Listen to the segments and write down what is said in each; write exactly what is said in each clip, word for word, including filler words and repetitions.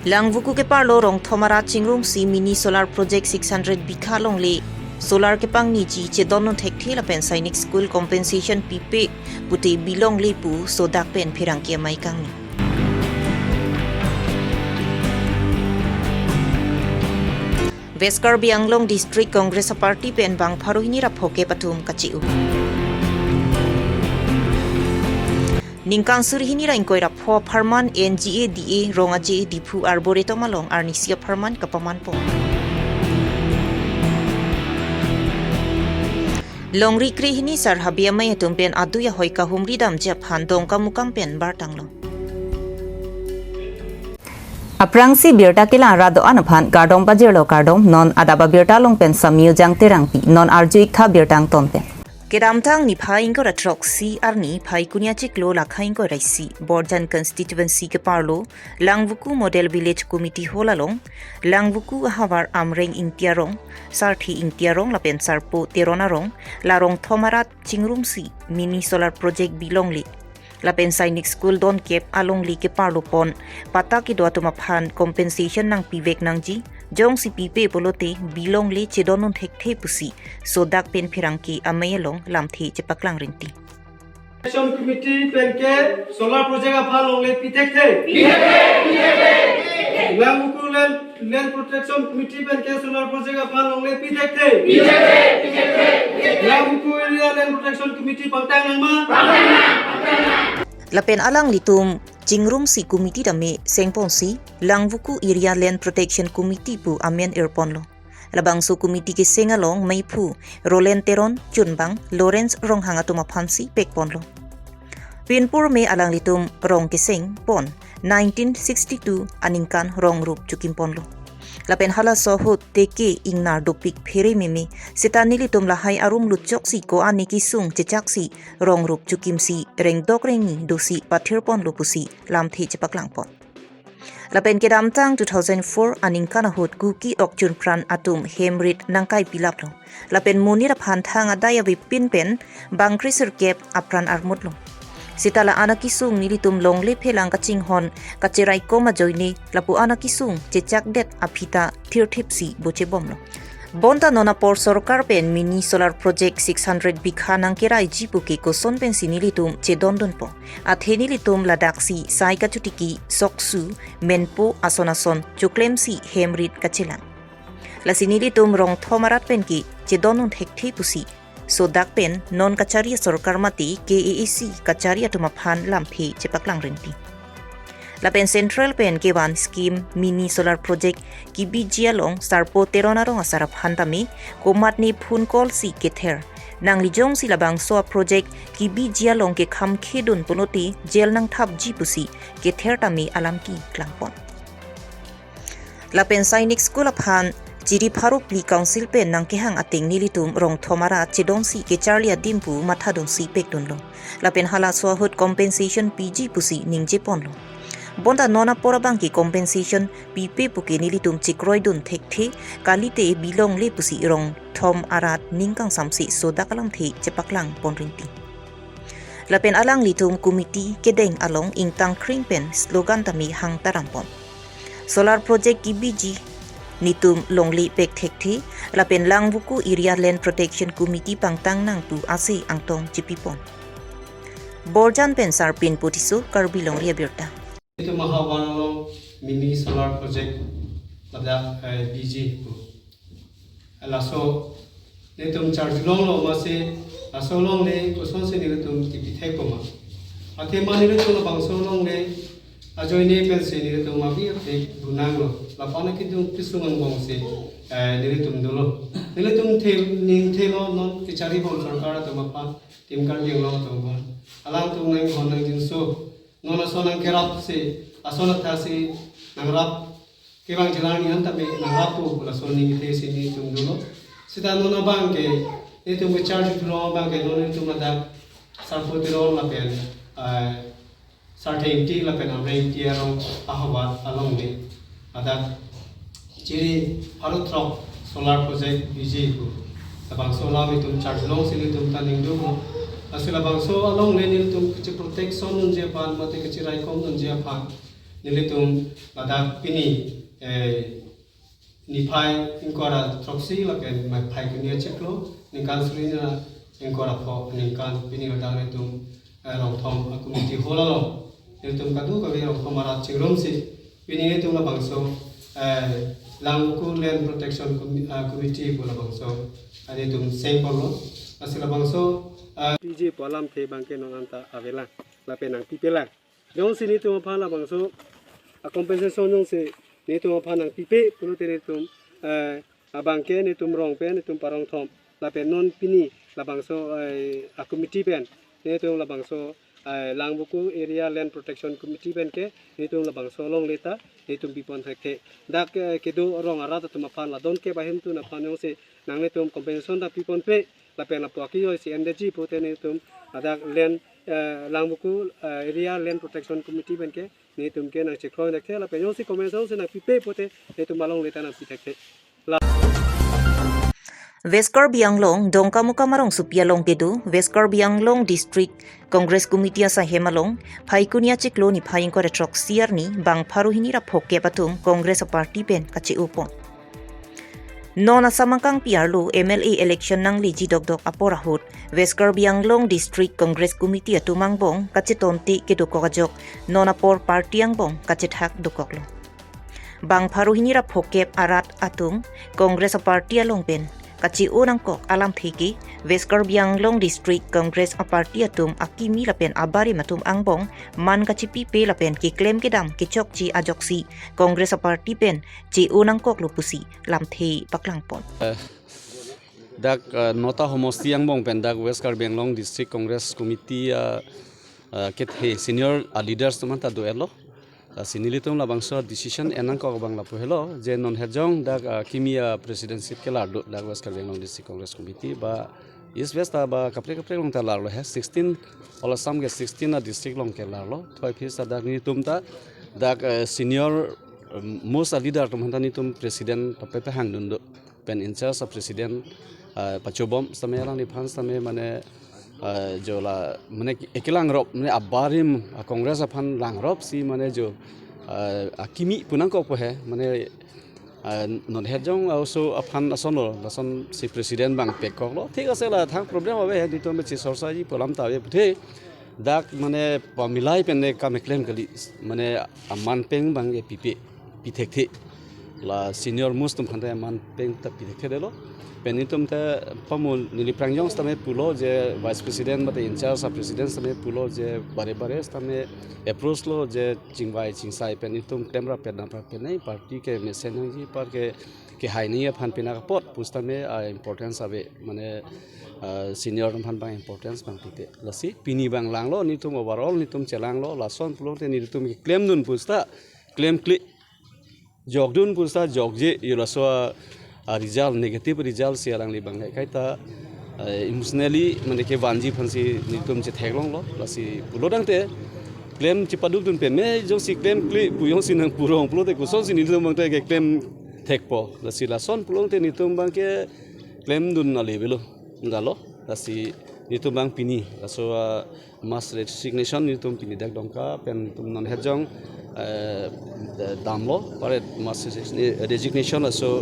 Langvoku keparlo Rongthom arat chingrumsi mini solar project six hundred bigha longle solar kepangniji chedondun thekthe lapen Sainik School compensation pipe pute bilongle pu sodak pen pherangke amei kangni. West Karbi Anglong District Congress Party pen bang pharo hini ra phokep atum kache-o. Ningkan suri hini ra ingkoi ra pho apharman N G A D A rong aje Diphu Arboretum along arnisi apharman kapamanpo. Longri kre hini sar habe amei atum pen adui ahoi kahumri damji aphan Dongkamukam pen bartanglo. Aphrangsi birta kelang ra do-an aphan kardom pajirlo, kardom. Non adap abirta along pen Samyu Jangterangpi. Non arju-ik tha birta angton pen. Kedamtang niphai ingkoi ra throksi arni Phaikuni achiklo lakha ingkoi ra isi Borjan constituency keparlo Langvoku Model Village Committee Hall along Langvoku ahavar Amreng Ingti arong, Sarthe Ingti arong lapen Sarpo Teron arong, la Rongthom arat chingrumsi mini solar project bilongle lapen Sainik School donkep alongle keparlo pon patta kedo atum aphan compensation nangpivek nangji, jongsi pipe pulote bilongle chedondun thekthe pusi sodak pen pherangke amei along lamthe chepaklang rinti. Action Committee penke solar project aphan longle pi thekthe. Langvoku Land, Land Protection Committee penke solar project aphan longle pi thekthe. Langvoku Area Land Protection Committee pangtang nangma. Lapen alanglitum chingrumsi committee tame sengponsi Langvoku Area Land Protection Committee pu amen irponlo. Labangso committee keseng along meiphu Roland Teron, chunbang Lawrence Ronghang atum aphansi pekponlo. Pinpur me alanglitum rong keseng pon nineteen sixty-two aningkan rong rup chukimponlo. Lapen halaso ahut teke ingnar dopik phere meme seta nelitum lahai arum lutchoksi ko-an ne kesung chechaksi rong rup chukimsi rengdok rengni dosi pathirponlo pusi lamthe chepaklangpon. Lapen kedamtang two thousand four aningkan ahut Kuki Okchun Pran atum hem rit nangkai pilaplo. Lapen monit aphan thang adai avepin pen bang kresirkep apran armutlo. Seta la-an akesung nelitum longle phelang kachinghon kacheraikom ajoine lapu-an akesung chechakdet aphi ta thirthipsi bochebomlo. Bonta non apor sorkar pen mini solar project six hundred bigha nangkeraiji puke koson pensi nelitum chedondunpo. Athe nelitum ladaksi sai kachotiki, soksu, menpo ason ason choklemsi hem rit kachelang. Lasi nelitum Rongthom arat penke chedondun thekthe pusi sodak pen non kachari asorkar mate K A A C kachari atum aphan lamthe chepaklang rinti. Lapen Central pen kevan scheme mini solar project kebiji along Sarpo Teron arong asar aphan tame komatne phone call si kether. Nangli jongsi labangso a-project kebiji along kekham khedun pulote jail nangthapji pusi kether tame alam keklangpon. Lapen Sainik School aphan chiri pharo phli council pen nangkehang ateng nelitum Rongthom arat chedonsi kecharli adim pu mathadunsi pekdunlo. Lapen halaso ahut compensation piji pusi ningjeponlo. Bonta non apor abangke compensation pipe puke nelitum chekroidun thekthe, kalite bilongle pusi Rongthom arat ning kangsamse sodak alamthe chepaklangpon rinti. Lapen alanglitum committee kedeng along ingtang kring pen slogan tame hang tarampon. Solar project kebiji netum longle pek thekthe, lapen Langvoku Area Land Protection Committee pangtang nang pu ase angtong chepipon. Borjan pen Sarpin Putiso, Karbi Longri Abirta. Netum ahavar along mini solar project ladak, eh, biji pu. Laso netum charjulonglo masi laso longle kosonsi netum kepithek poma. Athema netum labangso longle ajoine pensi netum abi apik bunanglo. Lapu-an akedung kesung angbongsi, eh, netum dolo. Netum the, ningthelo non kecharibom sorkar atum aphan, Team Karbi Anglong atum aphan. Alangtum nanghon nangjinso. Non ason nangkerapsi, ason athasi nangrap kevang jelang nihan tame nangrap pu laso ningthesi netum dolo. Seta non abangke netum kecharjulong abangke non netum ladak Sarpo Teron lapen, eh, Sarthe Ingti lapen Amreng Ingti arong ahavar alongle ladak chiri pharo throk solar project biji pu. Labangso alam netum charjulongsi netum ta ningdunlo. Lasi labangso alongle netum kacheprotection dunji aphan mate kacheraikom dunji aphan Nelitum ladak pini, eh, niphai ingkoi ra throksi lapen Phaikuni achiklo ningkan suri ra ingkoi ra pho ningkan pini ladak nelitum, eh, Rongthom a-community hall along nelitum kadokave Rongthom arat chingrumsi pini nelitum labangso, eh, Langvoku Land Protection Com-, ah, Committee pu labangso, ah, nelitum seng ponlo. Lasi labangso, ah, P J pu alamthe abangke non anta avelang lapen nangpipelang. Jongsi nelitum aphan labangso a-compensation jongsi nelitum aphan nangpipe pulote nelitum, eh, abangke nelitum rong pen nelitum pa-Rongthom lapen non pini labangso, eh, a-committee pen nelitum labangso, eh, Langvoku Area Land Protection Committee pen ke nelitum labangso longle ta nelitum pipon thekthe. Dak, eh, kedo rong arat atum aphan la don kep ahin atum aphan jongsi nanglitum compensation ta piponpe lapen lapu akijoi si endeji pute nelitum ladak land, eh, Langvoku, eh, Area Land Protection Committee pen ke nelitum ke nangchekroi thekthe lapen jongsi compensation si nangpipe pute nelitum alongle ta nangpi thekthe. West Karbi Anglong, Dongkamukam arongsopi along kedo West Karbi Anglong District Congress Committee asahem along, Phaikuni achiklo niphai ingkoi ra throksi arni, bang pharo hini ra phokep atum Congress a-party pen kache-o pon. Non asam angkangpi arlo M L A election nangleji dokdok apor ahut, West Karbi Anglong District Congress Committee atum angbong kachetonte kedokok ajok, non apor party angbong kachethak dokoklo. Bang pharo hini ra phokep arat atum Congress a-party along pen kache-o nangkok alamthe ke West Karbi Anglong District Congress a-party atum akimi lapen abarim atum angbong man kachepipe lapen keklem kedam kechokche ajoksi Congress a-party pen che-o nangkoklo pusi lamthe paklang pon. Dak, eh, nota homosti angbong pen dak West Karbi Anglong District Congress Committee, eh, eh, kethe senior, eh, leaders atum anta do-etlo. Lasi nelitum labangso decision en nangkok abang lapu helo, je non hejong dak, eh, kimi, eh, president seat kelar do dak West Karbi Anglong District Congress Committee ba East West ta ba kaprek kaprek along ta larlo he, sixteen, all Assam ke sixteen a-district along ke larlo. Thoi phis ta dak nelitum ta dak, eh, senior, eh, most a-leader atum aphanta nelitum president ta pepehang dun do. Pen in charge a-president, ah, pachobom sitame alangliphan sitame mane, ah, jo la mane ekelangrop mane abarim a-Congress aphan langrop si mane jo, ah, akimi pu nangkokpo he mane, ah, non hejong a-oso aphan asonlo, lason si president bang pekkoklo. Thik ase la thang problem ave he, nelitum chesorsaji pu alam ta ave puthe. Dak mane pamilai pen ne kam keklem kali, mane aman pen bang ke pipe, pi thekthe. La senior most atum aphanta aman pen ta pi thekthedetlo. Pen nelitum ta pamu neli prangjong sitame pulo je vice president mate in charge a-president sitame pulo je bare bare sitame approach lo je chingvai chingsai pen nelitum klem rapet dam rapet nangji, party ke mesen nangji, par ke kehai nangji aphan pina kapot pu sitame a-importance ave mane, ah, senior atum aphan bang importance bang pipe. Lasi pini bang langlo nelitum overall nelitum chelanglo, lason pulote nelitum keklem dun pu sita klemkle, jok dun pu sita jokje, yo laso a, a-result negative result si alangli bang kaita, eh, emotionally mane kevanji aphansi nelitum chetheklonglo, lasi pulo tangte klem chepaduk dun pen me jongsi klemkle pu jongsi nangpurong pulote kosonsi nelitum bang te keklem thekpo, lasi lason pulote nelitum bang keklem dun ale avelo, dalo, lasi nelitum bang pini laso, ah, mass resignation nelitum pini dak Dongka pen nelitum non hejong, eh, damlo, pare mass resign-, resignation laso,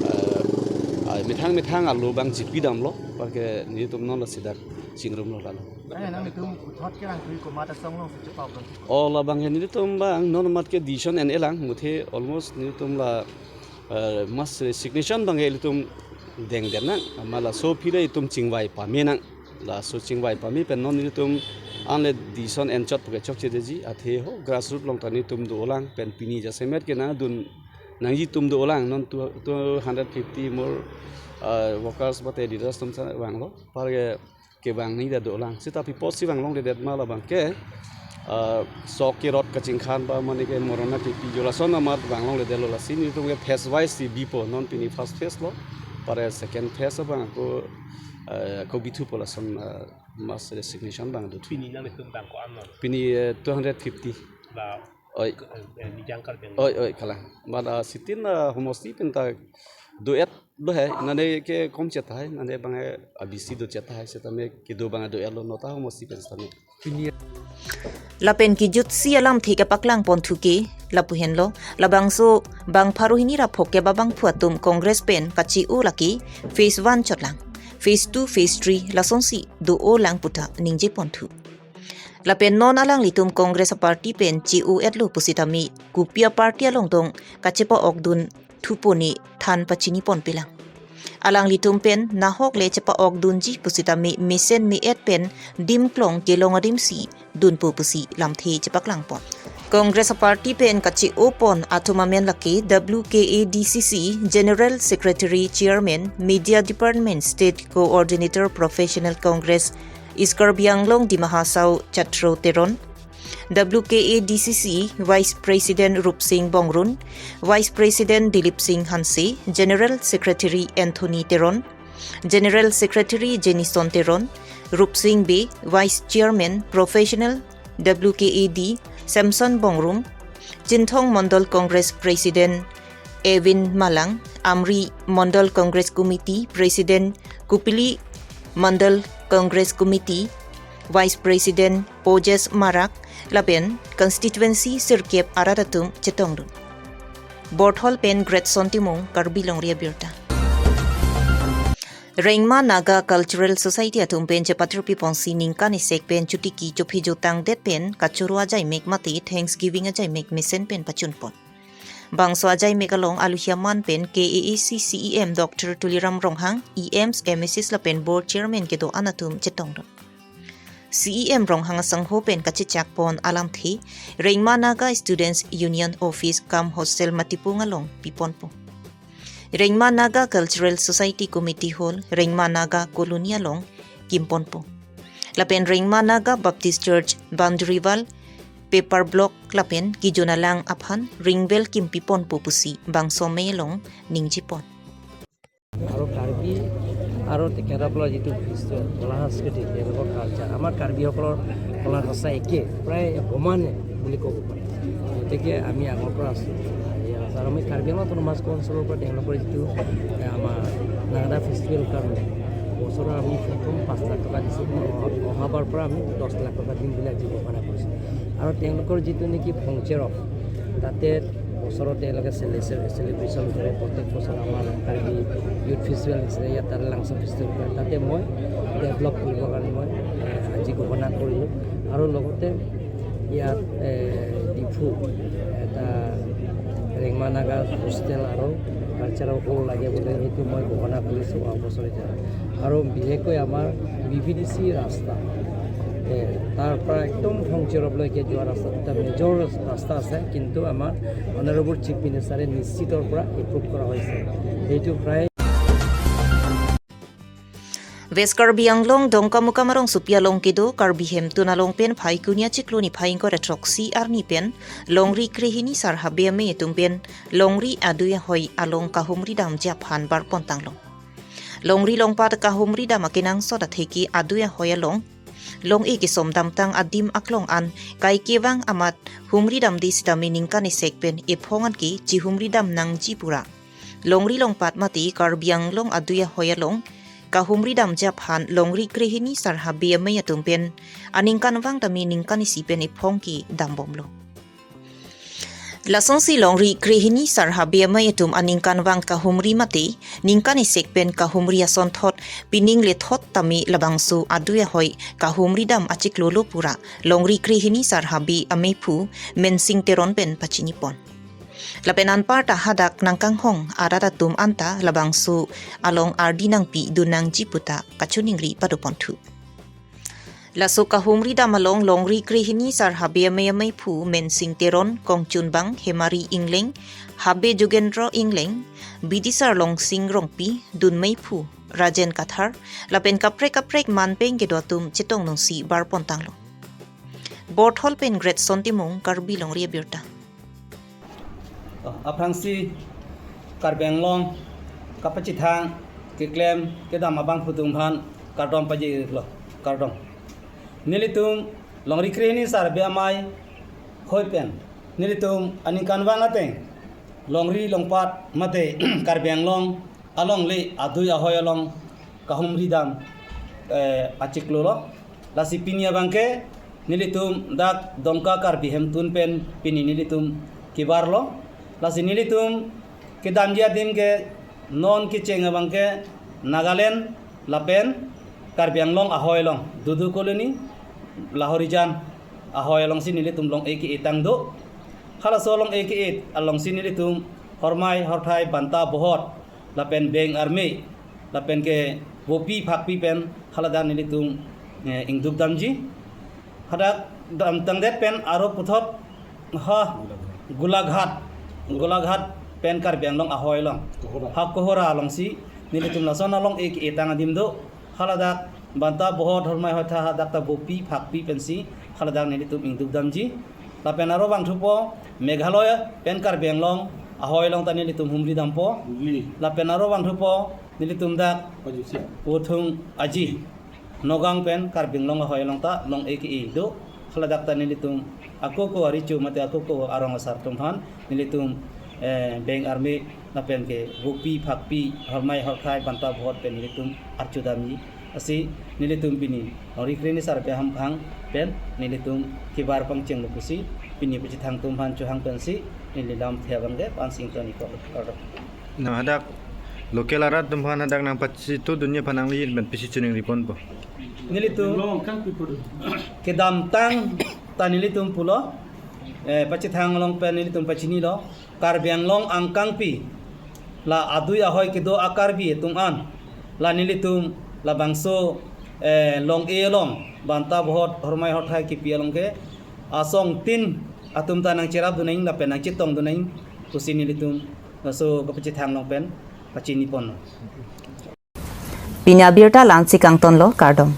eh, ah, methang methang alo bang chipi damlo, par ke nelitum non lasi dak chingrumlo lalo. Eh, nanglitum puthot kerangkui komat asong alongsi chepap lo? O labang he nelitum bang non amat ke decision en-elang muthe almost nelitum la, eh, mass resignation bang ke ilitum dengdeng nang, amat laso aphi le itum chingvai pame nang. Laso chingvai pame pen non nelitum anle decision enchot puke chokchedeji, athe ho grassroot along ta nelitum dolang pen pini jasemet ke nangdun nangji atum dolang, non two, two hundred fifty more, uh, workers mate leaders atum sa vanglo, par ke kevang nangji ta dolang. Seta pi apotsi vanglongledet ma labang ke, ah, sok kerot kachingkhan ba mane ke morona kepi jo lason amat vanglongledetlo, lasi nelitum ke phase wise si bipo, non pini first phase lo, pare second phase abang ako, ah, ako bithupo lason, ah, mass resignation bang do thu. Pini nanglitum bang ko-an lo? Pini, eh, two hundred fifty. Ba Oi. Eh, eh, Nijang Karbi Anglong. Oi, oi, kalang. Mada sitin, ah, homosti pen ta do-et do he, nane ke kom chet tahai, nane bang, eh, A B C do chet tahai, setame kedo bang do-etlo, nota homosti pen setame. Lapen kejutsi alamthe kepaklang ponthu ke, Lapu henlo, labangso bang pharo hini ra phokep abangphu atum Congress pen kachi-o lake phase one chotlang, phase two, phase three lasonsi do-o lang puta ningje ponthu. Lapen non alanglitum Congress aparty pen chi-o-etlo pusitame kopi aparty along dong kachepa-okdun thupo ne than pachini ponpelang. Alanglitum pen nahok le chepa-okdunji pusitame mesen me-et pen dim klong kelong adimsi dunpo pusi lamthe chepaklang pon. Congress aparty pen kachi-o pon atum amen lake W K A D C C General Secretary Chairman, Media Department State Coordinator Professional Congress East Karbi Anglong Dima Hasao Chatro Teron, W K A D C C Vice President Rupsing Bongrun, Vice President Dilip Singh Hanse, General Secretary Anthony Teron, General Secretary Jenison Teron, Rupsing Bey, Vice Chairman Professional W K A D Samson Bongrung, Chinthong Mandal Congress President Evin Malang, Amri Mandal Congress Committee President Kupili Mandal Congress Committee Vice President Ojes Marak, lapen constituency sirkep arat atum chetongdun. Borthol pen Great Son Timung, Karbi Longri Abirta. Rengma Naga Cultural Society atum pen chepatirpi ponsi ningkan isek pen chotiki chophi jutang det pen kachoro ajaimek mate Thanksgiving ajaimek mesen pen pachun pon. Bangso ajaimek along aluhi aman pen K A A C C E M Doctor Tuliram Ronghang, E Ms, M A Cs lapen Board Chairman kedo-an atum chetongdun. C E M Ronghang asangho pen kachechak pon alamthe Rengma Naga Students Union Office cum Hostel Matipung along piponpo. Rengma Naga Cultural Society Committee Hall, Rengma Naga Colony along kimponpo. Lapen Rengma Naga Baptist Church Boundary Wall, Paper Block lapen kijunalang aphan ringwell kimpiponpo pusi bangso amei along ningjepon. আৰু কাৰ্বি আৰু তেখেতসকলৰ যিটো হিষ্ট্ৰী, কলা সংস্কৃতি, তেওঁলোকৰ কালচাৰ, আমাৰ কাৰ্বিসকলৰ কলা সংস্কৃতি একে, প্ৰায় সমানে বুলি ক'ব পাৰি। গতিকে আমি আগৰ পৰা আছোঁ। এয়া আছে। আৰু আমি কাৰ্বি আংলং অট'নমাছ কাউন্সিলৰ পৰা তেওঁলোকৰ যিটো, এ, আমাৰ নাগাদা ফেষ্টিভেল কাৰণে বছৰৰ আমি প্ৰথম পাঁচ লাখ টকা দিছোঁ। অহা, অহাবাৰ পৰা আমি দহ লাখ টকা দিম বুলি আজি ঘোষণা কৰিছোঁ। আৰু তেওঁলোকৰ যিটো নেকি ফংচেৰক, তাতে বছৰত তেওঁলোকে চেলে-, চেলে-, চেলিব্ৰেশ্যন কৰে। প্ৰত্যেক বছৰ আমাৰ কাৰ্বি ইউথ ফেষ্টিভেল নিচিনা ইয়াত তাতে লাংচা ফেষ্টিভেল কৰে। তাতে মই ডেভেলপ কৰিবৰ কাৰণে মই, এ, আজি ঘোষণা কৰিলোঁ। আৰু লগতে ইয়াত, এ, ডিফু এটা ৰেংমা নাগা হোষ্টেল আৰু কালচাৰেল হল লাগে বুলি সেইটো মই ঘোষণা কৰিছোঁ অহা বছৰ এতিয়া। আৰু বিশেষকৈ আমাৰ বি ভি ডি চি ৰাস্তা, এ, তাৰ পৰা একদম ফংচেৰকলৈকে যোৱা ৰাস্তা দুটা মেজৰ ৰাস্তা আছে, কিন্তু আমাৰ অনাৰেবল চিফ মিনিষ্টাৰে নিশ্চিতৰ পৰা এপ্ৰুভ কৰা হৈছে। সেইটো প্ৰায় West Karbi Anglong Dongkamukam arongsopi along kedo Karbi Hemtun along pen Phaikuni achiklo niphai ingkoi ra throksi arni pen longri krehini sar habe amei atum pen longri adui ahoi along kahumri damji aphan barpon tanglo. Longri longpat kahumri dam akenangsot atheke adui ahoi along long-e kesom damtang adim aklong an kai kevang amat humri damde sitame ningkan isek pen ephong anke chihumri dam nangji pura longri longpat mate Karbi Anglong adui ahoi along kahumri damji aphan longri krehini sar habe amei atum pen aningkanvang tame ningkan isi pen ephong ke dambomlo. Lasonsi longri krehini sar habe amei atum aningkanvang kahumri mate ningkan isek pen kahumri asonthot pining lethot tame labangso adui ahoi kahumri dam achiklolo pura longri krehini sar habe ameiphu Mensing Teron pen pachinipon. Lapen anparta hadak nangkanghong arat atum anta labangso along ardi nangpidun nangji puta kachiningri padoponthu. Laso kahumri dam along longri krehini sar habe amei ameiphu Mensing Teron, kongchunbang Hemari Ingleng, habe Jugendro Ingleng, bidisar Longsing Rongpi, dunmeiphu Rajen Kathar, lapen kaprek kaprek manpeng kedo atum chetong nungsi barpon tanglo. Borthol pen Great Son Timung, Karbi Longri Abirta. Oh, aphrangsi Karbi Anglong kapachethang keklem kedam abangphu atum aphan kardom pajirlo, kardom. Nelitum longri krehini sar habe amei hoi pen nelitum aningkanvang ateng longri longpat mate Karbi Anglong alongle adui ahoi along kahumri dam, eh, achiklolo. Lasi pini abangke nelitum dak Dongka Karbi Hemtun pen pini nelitum Ibarlo, lasi nelitum kedamji adim ke non kecheng abang ke Nagaland lapen Karbi Anglong ahoi along, Dudu Colony, Lahorijan ahoi alongsi nelitum long-e ke-etang do. Halaso long-e ke-et alongsi nelitum hormai horthai banta bohot lapen beng arme lapen ke vopi phakpi pen haladak nelitum, eh, ingduk damji. Hadak damtangdet pen aro puthot ha Golaghat, Golaghat pen Karbi Anglong ahoi along, Kohora. Ha Kohora alongsi nelitum lason along-e ke-etang adim do. Haladak banta bohot hormai horthai hadak ta vopi phakpi pensi haladak nelitum ingduk damji. Lapen aro vangthupo Meghalaya pen Karbi Anglong ahoi along ta nelitum humri dampo. Huli. Lapen aro vangthupo nelitum dak Pajusik. Puthung Aji Nagaon pen Karbi Anglong ahoi along ta long-e ke-e do. Haladak ta nelitum ako ako arecho mate ako ako arong asar atum aphan nelitum, eh, beng arme lapen ke vopi phakpi hormai horthai banta bohot pen nelitum archo damji. Lasi nelitum pini ori krini sar pe ham phang pen nelitum kebar pangchenglo pusi pini pachethang atum aphan chohang pensi neli lamthe abang ke pansing toni ko. Kardom. Na hadak local arat atum aphan hadak nangpachito dunji aphan nangli pen pisi chuning riponpo. Nelitum kedamtang ta nelitum pulo, eh, pachethang along pen nelitum pachinilo, Karbi Anglong angkangpi la adui ahoi kedo a-Karbi atum an la nelitum labangso, eh, long-e along banta bohot hormai horthai kipi along ke asong tin atum ta nangcherap dun nang lapen nangchetong dun nang pusi nelitum laso kapachethang along pen pachini ponlo. Pini abirta la-ansi kangtonlo, kardom.